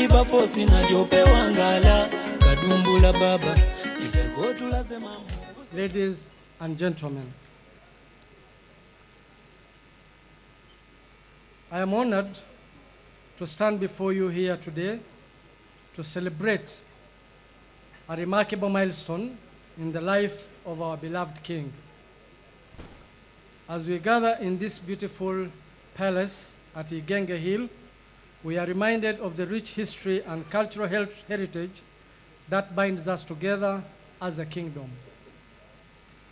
Wilberforce Nadiope Wangala Kadumbula Baba ife gotulaze mamu. Ladies and gentlemen, I am honored to stand before you here today to celebrate a remarkable milestone in the life of our beloved king. As we gather in this beautiful palace at Igenge Hill, we are reminded of the rich history and cultural heritage that binds us together as a kingdom.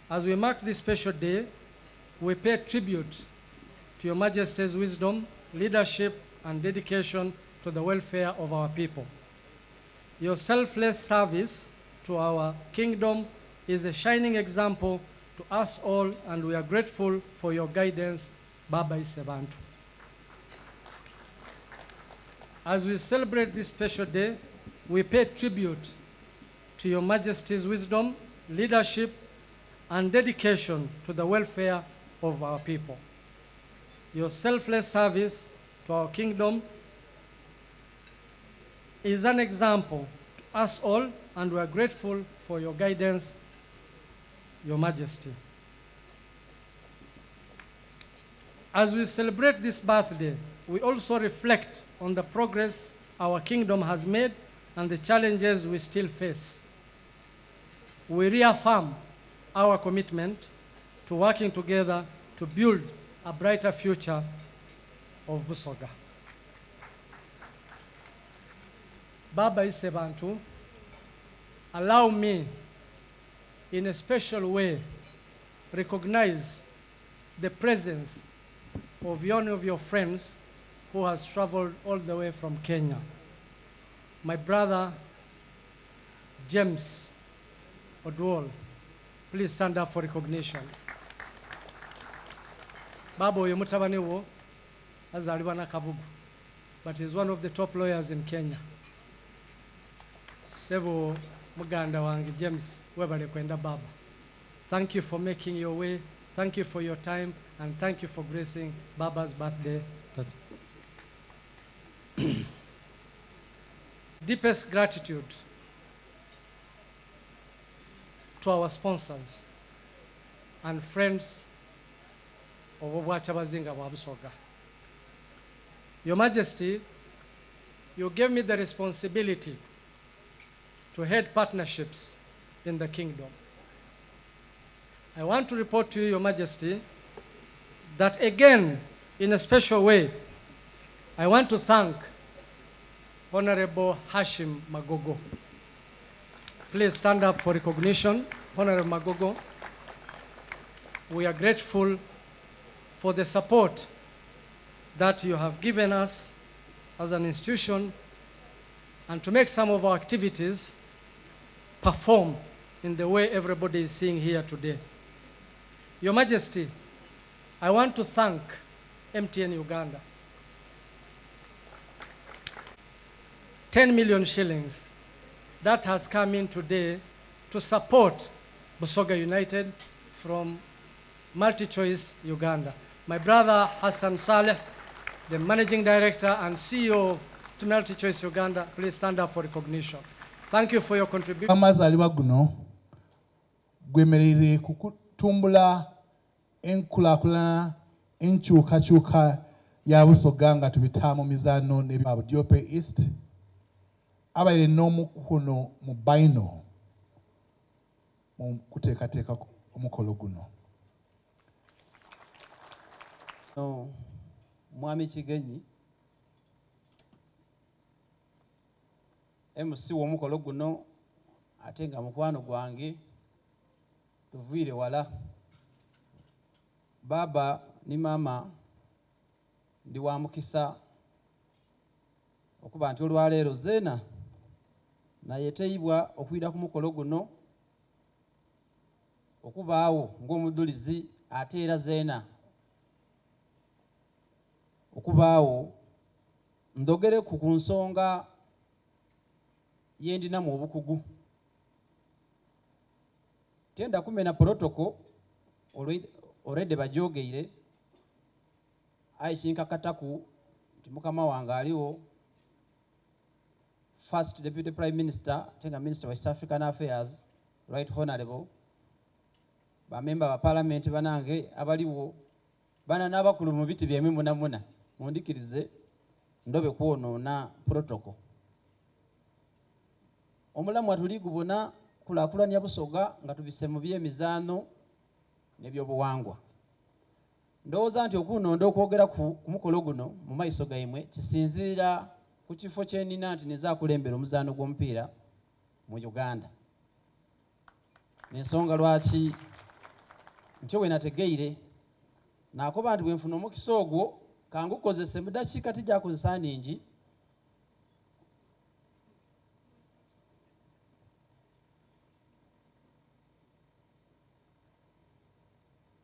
As we mark this special day, we pay tribute to Your Majesty's wisdom, leadership, and dedication to the welfare of our people. Your selfless service to our kingdom is a shining example to us all, and we are grateful for your guidance, Baba Isebantu. As we celebrate this special day, we pay tribute to Your Majesty's wisdom, leadership, and dedication to the welfare of our people. Your selfless service to our kingdom is an example to us all, and we are grateful for your guidance, Your Majesty. As we celebrate this birthday, we also reflect on the progress our kingdom has made and the challenges we still face. We reaffirm our commitment to working together to build a brighter future of Busoga. Baba Isebantu, allow me in a special way recognize the presence of one of your friends who has traveled all the way from Kenya. My brother, James Odwol. Please stand up for recognition. Baba oyo mutabani wo azaalibwa Nakabugu, but he's one of the top lawyers in Kenya. Sebo muganda wange James, webale kwenda baba. Thank you for making your way. Thank you for your time, and thank you for gracing Baba's birthday. Deepest gratitude to our sponsors and friends of Obwakyabazinga bwa Busoga. Your Majesty, you gave me the responsibility to head partnerships in the kingdom. I want to report to you, Your Majesty, that again, in a special way, I want to thank Honorable Hashim Magogo. Please stand up for recognition, Honorable Magogo. We are grateful for the support that you have given us as an institution and to make some of our activities perform in the way everybody is seeing here today. Your Majesty, I want to thank MTN Uganda. 10 million shillings that has come in today to support Busoga United from MultiChoice Uganda. My brother Hassan Saleh, the Managing Director and CEO of MultiChoice Uganda, please stand up for recognition. Thank you for your contribution. Amazaalibwa guno gwemereire ku kutumbula enkulaakulana enkyukakyuka ya Busoga nga tubita mu mizaano ne Budiope East abaire n'omukono mu baino mu kuteekateeka omukolo guno. No, Mwami Kigenyi MC w'omukolo guno ate nga mukwano gwange tuviire wala. Baaba ni maama ndi wa mukisa okuba nti olwaleero zeena nayeteibwa okwida ku mukolo guno okubaawo ng'omudhulizi ate era zeena okubaawo ndhogereku ku nsonga yendinamu obukugu. Tenda kumena protocol already bajogeire aye kinkakataku nti mukama wange aliwo. First Deputy Prime Minister ate nga Minister wa East African Affairs, Right Honourable, ba member ba Parliament banange abaliwo, bana n'abakulu mu biti byaimwe mwonamwona, mundhikirize ndobe kwonoona protocol. Omulamwa tuli gubona kulakulania Busoga nga tubise mu by'emizaanho n'ebyobuwangwa. Ndowooza nti okunonda okwogera ku mukolo guno mu maiso gaimwe kisinziira ku kifo kye nina nti ninze akulembera omuzaano gw'omupiira mu Uganda. N'ensonga lwaki ntyo bwe nategeire naakoba nti bwenfuna omukisa ogwo kangukozese mu dakiika tijakozesa nhingi.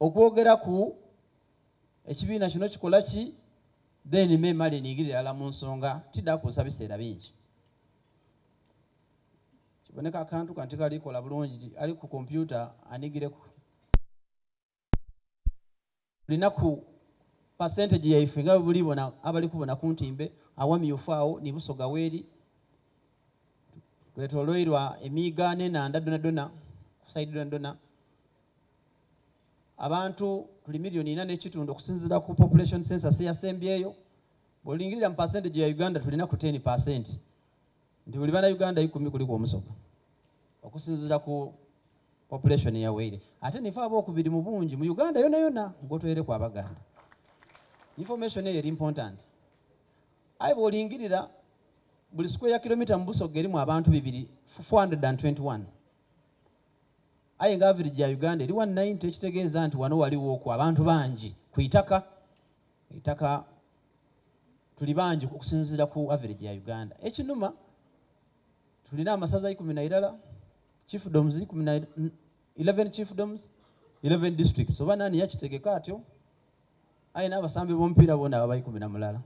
Okwogeraku ekibiina kino kikola ki then memale ningire irala mu nsonga tidha kozesa biseera bingi. Kiboneka akantu kano tikali kola bulungi ali ku kompyuta anigireku. Tulinaku percentage yaife nga bwe muli abali kubona ku ntimbe awamyufu agho ni Busoga weri. Twetoloirwa emiiga n'enhandha dhonadhona ku saidi dhonadhona. Abantu tuli milioni ina n'ekitundu okusinziira ku population census eyasembyeyo. Bw'olingirira mu percentage ya Uganda tulinaku ten percent nti buli banauganda ikumi kuliku Omusoga okusinziira ku population eyaweire. Ate nife abokubiri mu bungi mu Uganda yonayona ng'otweireku Abaganda. Information eyo eri important. Aye bw'olingirira buli square kilometer mu Busoga erimu abantu bibiri 421. Aye nga average ya Uganda eri 190 ekitegeeza nti wano ghalighoku abantu bangi ku itaka. Eitaka tuli bangi okusinziira ku average ya Uganda. Ekinuma tulina amasaza ikumi na irala, chiefdoms ikumi na 11 chiefdoms, 11 districts. Oba nani yakitegeka atyo? Aye n'abasambi b'omupiira boona baba 11.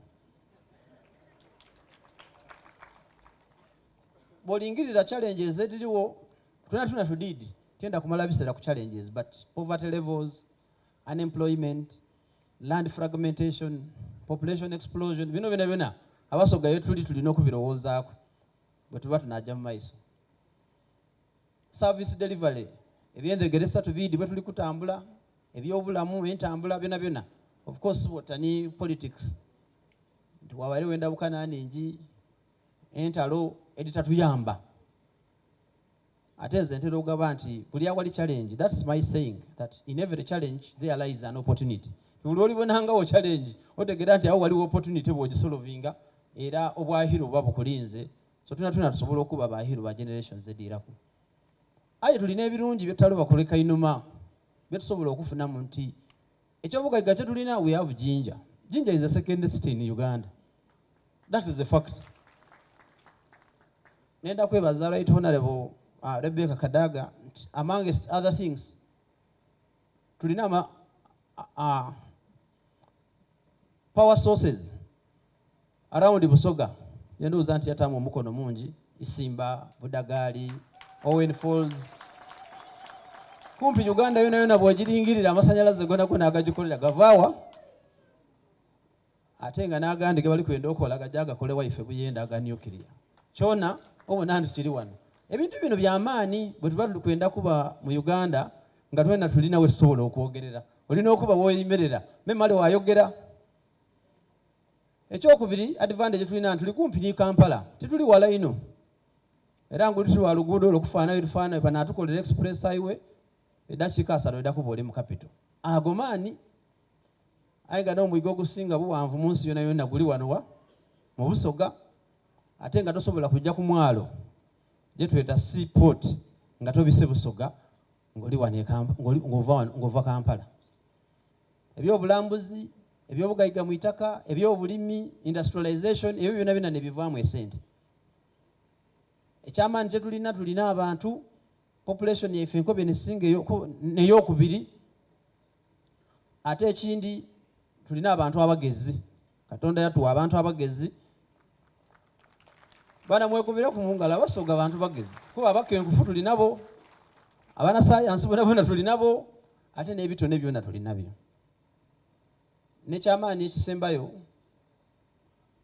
Bw'olingirira challenges edhirigho Twena twena tudidi tyenda kumala biseera ku challenges but poverty levels, unemployment, land fragmentation, population explosion bino byona byona abasoga yetuli tulina okubirowoozaaku bwetuba tunaja mu maiso. Service delivery, ebyendhegeresa tubiidi bwetuli kutambula, ebyobulamu, entambula byona byona. Of course bwota ni politics nti wabairegho endabukana nhingi, entalo edhitatuyamba. Ate nze ntera okugaba nti buli awali challenge, that's my saying that in every challenge there lies an opportunity. Buli lwolibonangawo challenge otegera nti awo waliwo opportunity bw'ogisolovinga era obwa hero buba bukulinze. So twena twena tusobola okuba ba hero ba generations edhiraku. Aye tulina ebirungi byetutaloba kuleka inhuma byetusobola okufunamu nti ekyobugaiga kyetulina we have Jinja. Jinja is the second city in Uganda. That is a fact. Nenda kwebaza Right Honorable uh, Rebecca Kadaga nti amongst other things tulina ama uh, power sources around Busoga yendowooza nti yataamu omukono mungi Isimba, Budagaali, Owen Falls kumpi Uganda yona yona bw'ogiringirira amasanyalaze gona gona agagikolera gavaawa Ate nga n'agandi ge bali kwenda okola gaja gakole waife Buyende aga nuclear. Kyona obona nti kiri wano. Ebintu bino bya maani bwe tuba tuli kwenda kuba mu Uganda nga twena tulina we tusobola okwogerera. Olina okuba w'oyemerera memale wayogera. Ekyokubiri advantage tulina nti tuli kumpi ni Kampala, tituli wala inho. Era nguli tuli lwa luguudo olwo kufaanana bye tufaanana banaatukolera express highway edakiika asatu oidha kuba oli mu capital. Ago maani. Aye nga n'omwiga ogusinga bughanvu mu nsi yonayona guli wano wa? Mu Busoga. Ate nga tosobola kuja ku mwalo gye tweta sea port nga tobise Busoga ng'oli wano e ng'ova Kampala. Eby'obulambuzi, eby'obugaiga mu itaka, eby'obulimi, industrialization, ebyo byonabyona ne bivaamu esente. Eky'amaani kye tulina, tulina abantu, population yaife enkobe nesinga n'eyokubiri. Ate ekindi tulina abantu abagezi. Katonda yatuwa abantu abagezi. Bana mwekubireku mu ngalo, Abasoga bantu bagezi. Kuba abakenkufu tuli nabo, abanasayansi bonabona tuli nabo, ate n'ebitone byona tuli nabyo. N'ekyamaani ekisembayo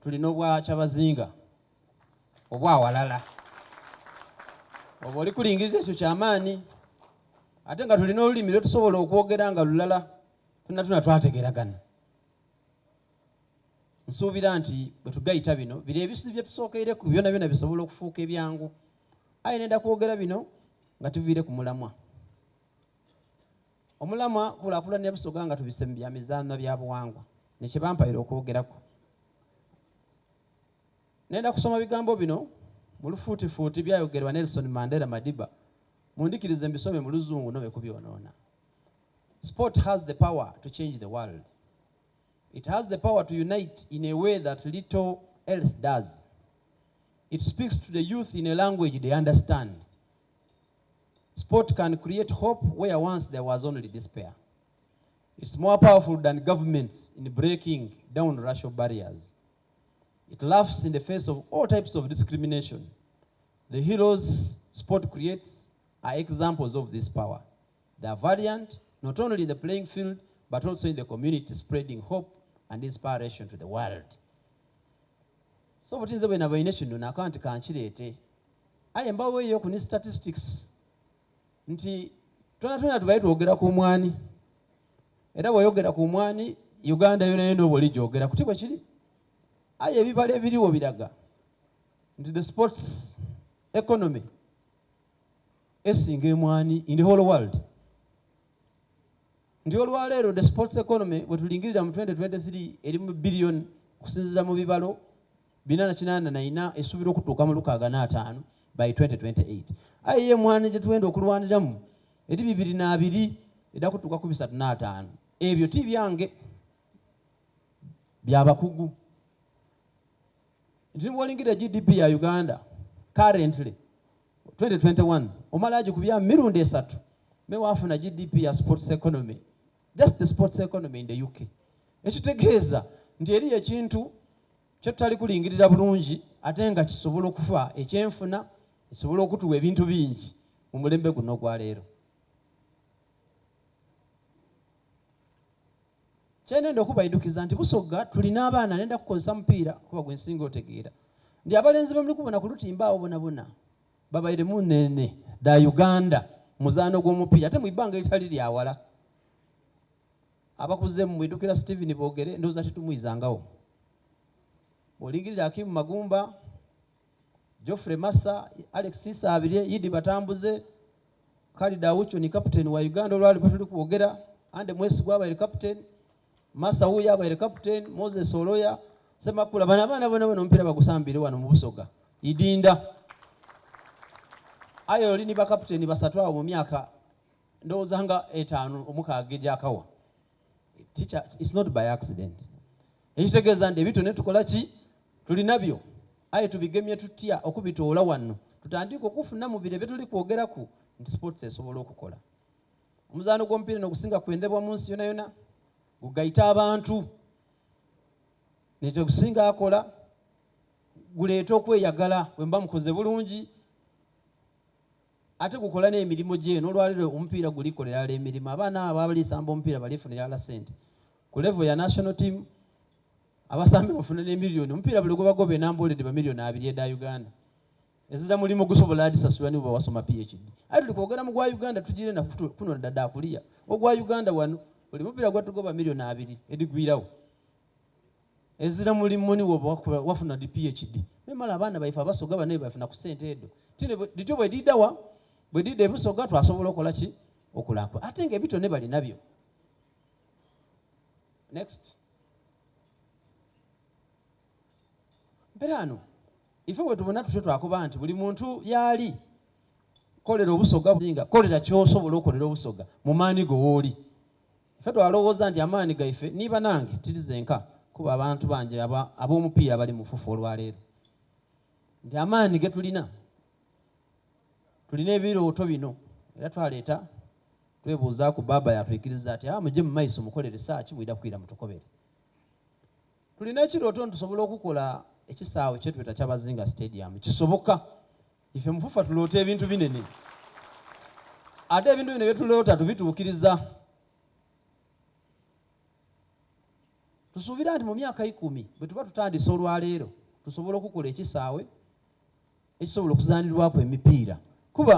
tulina obwakyabazinga. Obw'awalala. Oba oli kulingirira ekyo kya maani. Ate nga tulina olulimi lwe tusobola okwogera nga lulala twonatwona twategeragana. Nsuubira nti bwe tugaita bino, bire ebizibu bye tusookeireku byonabyona bisobola okufuuka ebyangu. Aye nenda kwogera bino nga tuviire ku mulamwa. Omulamwa, Kulaakulania Busoga nga tubise mu bya mizaanho bya buwangwa, ni kye bampaire okwogeraku. Nenda kusoma bigambo bino mu lufuutifuuti byayogerwa Nelson Mandela Madiba. Mundhikirize mbisome mu Luzungu nobe kubyonoona. Sport has the power to change the world. It has the power to unite in a way that little else does. It speaks to the youth in a language they understand. Sport can create hope where once there was only despair. It's more powerful than governments in breaking down racial barriers. It laughs in the face of all types of discrimination. The heroes sport creates are examples of this power. They are valiant, not only in the playing field, but also in the community, spreading hope and inspiration to the world. So buti nze bwenabaine kino naka nti kankireete aye mbaweeyo ku ni statistics nti twena twena tubaye twogera ku mwani era bw'oyogera ku mwani Uganda yona yona oba oligyogera kuti bwe kiri aye ebibalo ebiriwo biraga nti the sports economy esinga emwani in the whole world nti olwaleero the sports economy bwe tulingirira mu 2023 eri mu billion okusinziira mu bibalo 484 esuubira okutuuka mu 65 by 2028 aye ye emwani gye twenda okulwaniramu eri 22 edda kutuuka ku 35 ebyo ti byange byabakugu nti bw'olingirira GDP ya Uganda currently 2021 omala agikubya mirundi esatu me waafuna GDP ya sports economy just the sports economy in the UK ekitegeeza nti eriyo ekintu kye tutali kulingirira bulungi ate nga kisobola okufa ekyenfuna ekisobola okutuwa ebintu bingi mu mulembe guno ogwa leero. Kyenenda okubaidukiza nti Busoga tulina abaana nenda kukozesa mupiira kuba gwe nsinga otegeera nti abalenzi bemuli kubona ku lutimba awo bonabona babaire mu nene dha Uganda muzaano gw'omupiira ate mu ibanga eritali lya wala. Abakuze mwidukira Steven Bogere ndowooza titumwizangawo. Bw'olingirira Hakim Magumba, Geoffrey Massa, Alex Isabirye, Idi Batambuze, Khalid Aucho ni captain wa Uganda olwali bwe tuli kwogera, Andy Mwesigwa abaire captain, Massa wuyo abaire captain, Moses Oloya, Semakula, bano abaana bona bona omupiira bagusambire wano mu Busoga. Idinda. Aye oli ni bakaputeni basatu awo mu myaka ndowooza nga etaano omukaaga egyakawa. Teacher, it's not by accident. Ekitegeeza nti ebitone tukola ki tulinabyo aye tubigemye tutya okubitoola wano tutandike okufuna mu bire byetuli kwogeraku nti sports esobola okukola. Omuzaano gw'omupiira nogusinga kwendebwa mu nsi yonayona gugaita abantu nekyo gusinga akola guleeta okweyagala bwe muba mukoze bulungi ate gukola n'emirimu gyeno. Olwaleero omupiira gulikolera ala emirimu, abaana abo abalisamba omupiira balifunira ala sente ku level ya national team, abasambi bafuna ne miliyoni. Omupiira buli gwebagoba enamboole diba miliyoni abiri eda Uganda eziza mulimu gusobola adisasula nibo wasoma PhD. Aye tuli kwogera mu gwa Uganda tugire na kuno dada kuliya ogwa Uganda wano buli mupiira gwatugoba miliyoni abiri edigwirawo ezira mulimu niwo wafuna di PhD. Memala abaana baife abasoga bano bafuna ku sente edo tine dityo bwe didawa bwe dida ebusoga twasobola okola ki okulakwa ate nga ebitone bali nabyo. Next. Mperano ife bwe tubona tutyo twakuba nti buli muntu yaali kolera obusoga nga kolera kyosobola okolera obusoga mu maani go wooli. Ife twalowooza nti amaani gaife niba nange tirizenka kuba abantu bangi ab'omupiira bali mufufu olwaleero nti amaani ge tulina tulina ebirooto bino era twaleeta twebuuzaaku baaba yatwikiriza ati ah, mujje mu maiso mukole research mwida kwira mutukobere. Tulina ekirooto nti tusobola okukola ekisaawe kyetweta Kyabazinga Stadium kisoboka. Ife mufufa tuloota ebintu binene ate ebintu bino byetuloota tubituukiriza. Tusuubira nti mu myaka ikumi bwe tuba tutandise olwaleero tusobola okukola ekisaawe. ekisobola okuzaanirwaku emipiira kuba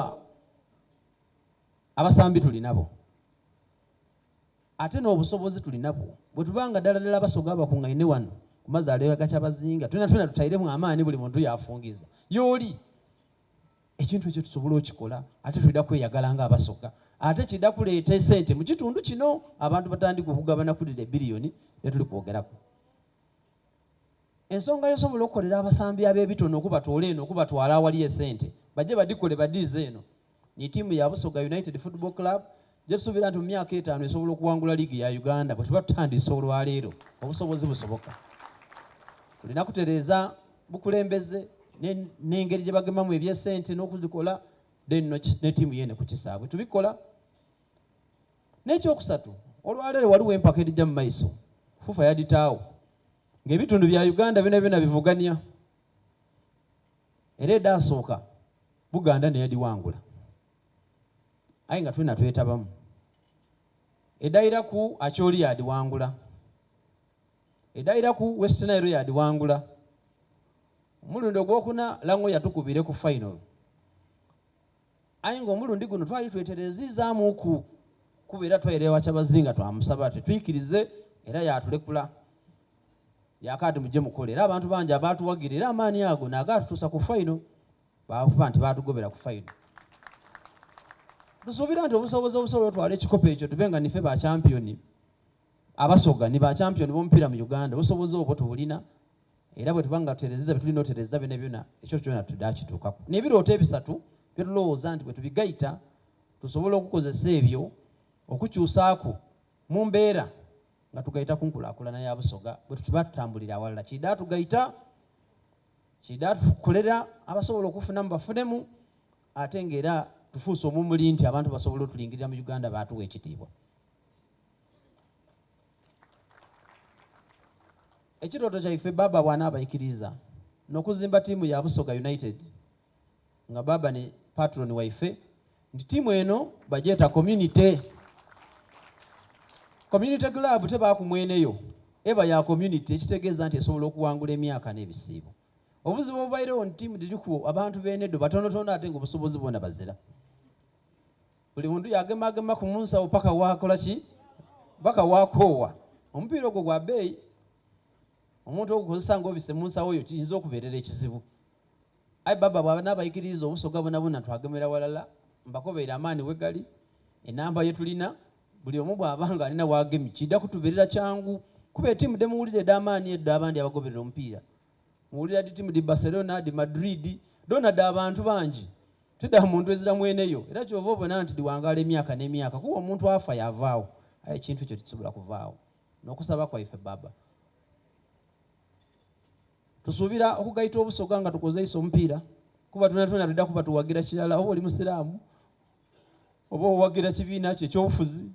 abasambi tulinabo ate n'obusobozi tulinabwo. Bwe tuba nga ddala ddala Abasoga abakungaine wano ku mazaalibwa ga Kyabazinga, twenatwena tutairemu amaani buli muntu yaafungiza y'oli. Ekintu ekyo tusobola okikola ate twidha kweyagala nga Abasoga. Ate kiidha kuleeta esente mu kitundu kino abantu batandike okugabana ku dhire biliyoni dhe tuli kwogeraku. Ensonga y'osobola okukolera abasambi ab'ebitone okubatoola eno okubatwala awali esente baje badhikole badhiize eno ni ttiimu ya Busoga United Football Club gyetusuubira nti mu myaka etaano esobola okuwangula liigi ya Uganda bwetuba tutandise olwaleero obusobozi busoboka. Tulina kutereeza bukulembeze n'engeri gyebagemamu eby'esente n'okuzikola then ne ttiimu yeene ku kisaawe tubikola. N'ekyokusatu, olwaleero waliwo empaka edhija mu maiso, FUFA yadhitaagho ng'ebitundu bya Uganda byonabyona bivugania era edhaasooka Buganda neyadhiwangula aye nga twena twetabamu. Edhairaku Acholi yaadhiwangula, edhairaku West Nile yaadhiwangula. Omulundi ogwokuna Lango yatukubire ku final. Aye nga omulundi guno twali twetereziizaamuuku kuba era twaira ewa Kyabazinga twamusaba ati twikirize era yaatulekula. Yaaka ati muje mukole era abantu bangi abaatuwagira era amaani ago naagaatutuusa ku final baakuba nti baatugobera ku final. Tusuubira nti obusobozi obusobola otwala ekikopo ekyo tube nga nife ba champion Abasoga ni ba champion b'omupiira mu Uganda obusobozi obwo tubulina era bwetuba nga tutereziza byetulina otereza byona byona ekyo kyona tudakituukaku. N'ebirooto ebisatu byetulowooza nti bwetubigaita tusobola okukozesa ebyo okukyusaaku mu mbeera nga tugaita ku nkulakulana ya Busoga bwetuba tutambulira awalala kiidha tugaita, kiidha tukolera abasobola okufunamu bafunemu ate nga era tufuuse omumuli nti abantu basobola otulingirira mu Uganda baatuwa ekitiibwa. Ekirooto kyaife Baba bw'anaabaikiriza n'okuzimba tiimu ya Busoga United nga Baba ni patron waife nti tiimu eno bagyeta Community. Community Club tebaaku mweneyo, eba ya community ekitegeeza nti esobola okuwangula emyaka n'ebisiibo. Obuzibu obubairegho nti tiimu dhiriku abantu beene dho batonotono ate nga obusobozi bwona bazira. Buli muntu yagemagemaku mu nsawo paka waakola ki? Paka waakoowa. Omupiira ogwo gwa bbeeyi. Omuntu ogukozesa ng'obise mu nsawo yo kiyinza okubeerera ekizibu. Aye baba bw'anaabaikiririza Obusoga bwonabwona twagemera walala, mbakobeire amaani we gali, enamba ye tulina, buli omu bw'aba nga alina w'agemye kiidha kutubeerera kyangu kuba etiimu dhe muwulira edh'amaani edho abandi abagoberera omupiira muwulira dhi tiimu dhi Barcelona, dhi Madrid, dhoona dha bantu bangi. Ti dha muntu ezira mwene yo, era kyova obona nti dhiwangaala emyaka n'emyaka, kuba omuntu afa yaavaagho, aye ekintu ekyo tikisobola kuvaagho. N'okusaba kwaife Bbaabba. Tusuubira okugaita Obusoga nga tukozeisa omupiira, kuba twonatwona twidha kuba tuwagira kirala, oba oli Musiraamu, oba owagira kibiina ki eky'obufuzi,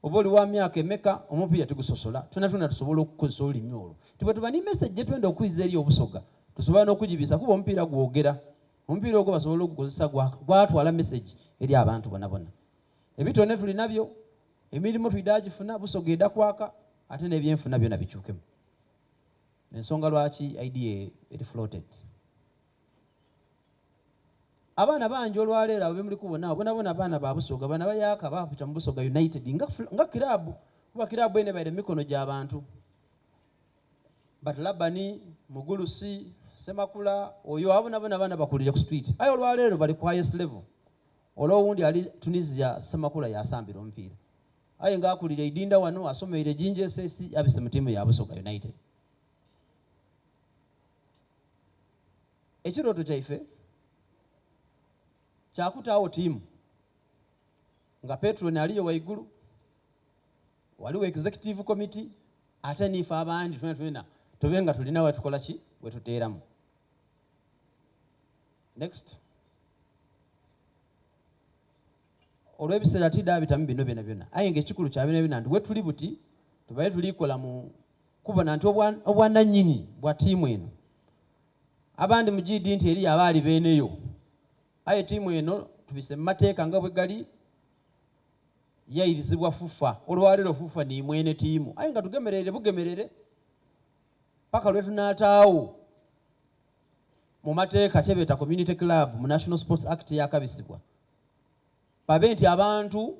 Oba oli wa myaka emeka, omupiira tigusosola. Twonatwona tusobola okukozesa olulimi olwo. Nti bwetuba ni message gyetwenda okwiza eri Obusoga, tusobola n'okugibisa kuba omupiira gwogera. Omupiira ogwo basobola ogukozesa gwatwala message eri abantu bonabona. Ebitone tulinabyo, emirimo twidha gifuna, Busoga edha kwaka ate n'ebyenfuna byona bikyukemu. Ensonga lwaki idea eri floated. Abaana bangi olwaleero abo bemuli kubona agho bonabona baana ba Busoga, bano abayaaka baabita mu Busoga United nga, nga kiraabu, kuba kiraabu eno ebaire mu mikono gya bantu. But Labani, Mugulusi, Semakula, oyo abo bonabona abaana bakulire ku street. Aye olwaleero bali ku highest level. Ole owundi ali Tunisia, Semakula y'asambira omupiira. Aye nga akulira Idinda wano, asomeire Jinja SS, abise mu tiimu ya Busoga United. Ekirooto kyaife kya kutaagho tiimu nga Patron aliyo waigulu, ghaligho Executive Committee ate niife abandi twenatwena tube nga tulina wetukola ki? Wetuteeramu. Next. Olw'ebiseera tidhaabitamu bino byonabyona aye nga ekikulu kya byonabyona nti wetuli buti tubaire tuli kola mu kubona nti obwananyini bwa tiimu eno Abandi mugiidi nti eriyo abaali beeneyo. Aye tiimu eno tubise mu mateeka nga bwe gali, yairizibwa FUFA. Olwaleero FUFA ni mwene tiimu aye nga tugemereire bugemerere paka lwe tunaataagho. Mu mateeka kyebeeta Community Club mu National Sports Act eyakabisibwa, babe nti abantu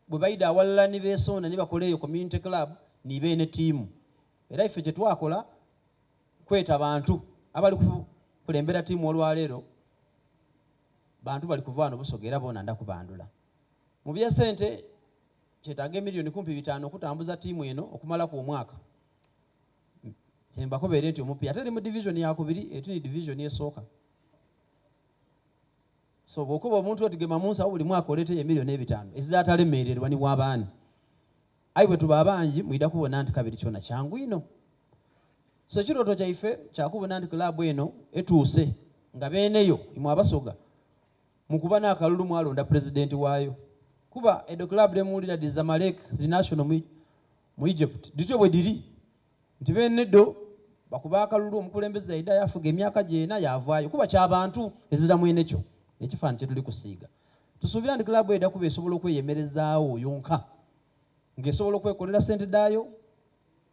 bwe baidha awalala ni beesonda ni bakola eyo Community Club ni beene tiimu. Era ife kye twakola kweta bantu abali kukulembera tiimu olwaleero, bantu bali kuva ghano Busoga era boona nda kubandhula. Mu by'esente kyetaaga emiliyoni kumpi bitaanu okutambuza tiimu eno okumalaku omwaka. Kyembakobeire nti omupiira ate eri mu division yakubiri eti ni division esooka. So bwokoba omuntu oti gema munsawo buli mwaka oleteyo emiliyoni ebitaanu ezizatalemeererwa ni bwabaani. Aye bwetuba abangi mwidha kubona nti kabiri kyona kyangu inho. So ekirooto kyaife kyakubona nti club eno etuuse nga beeneyo imwe Abasoga mukuba n'akalulu mwalonda pulezidenti waayo. Kuba edho club dhemuwulira dhi Zamalek ziri national mu mu Egypt dhityo bwe dhiri nti beene dho bakuba akalulu omukulembeze yaidha yaafuga emyaka gye ena yaavaayo kuba kya bantu ezira mwene kyo n'ekifaananyi kye tuli kusiiga. Tusuubira nti club edha kuba esobola okweyemerezaagho yonka ng'esobola okwekolera sente dhaayo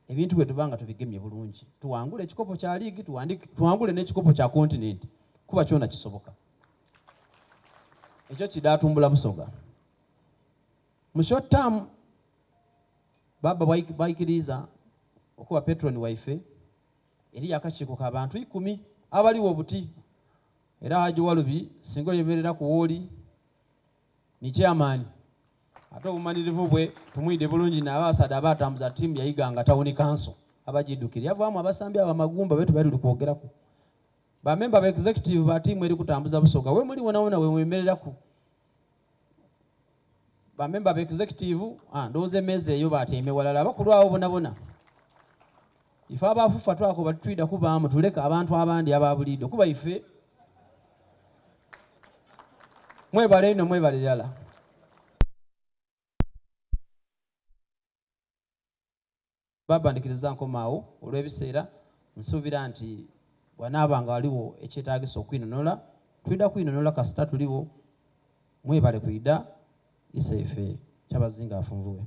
ebintu bwe tuba nga tubigemye bulungi tuwangule ekikopo kya liigi tuwangule n'ekikopo kya kontinenti kuba kyona kisoboka. Ekyo kidhaatumbula Busoga. Mu short term Baba bwaikiriiza okuba patron waife, eriyo akakiiko ka bantu ikumi abaliwo buti era Haji Walubi singa oyemereraku wooli ni chairman ate obumanirivu bwe tumwidhe bulungi n'abasaadha abaatambuza tiimu ya Iganga Town Council abagidukira yavaamu abasambi abo amagumba betubaire tuli kwogeraku. Ba memba ba executive ba tiimu eri kutambuza Busoga wemuli wonawona wemwemereraku. Ba member ba executive, ah, ndowooza emeeza eyo batyaime walala abakulu abo bonabona. Ife aba FUFA twakoba titwidha kubaamu tuleke abantu abandi aba buliidho kuba ife mwebale inho mwebale irala. Bbaabba ndhikiriza nkome agho olw'ebiseera. Nsuubira nti bwanaaba nga ghaligho ekyetaagisa okwinhonhola, twidha kwinhonhola kasita tuligho. Mwebale kwidha, Iseife Kyabazinga afunvughe.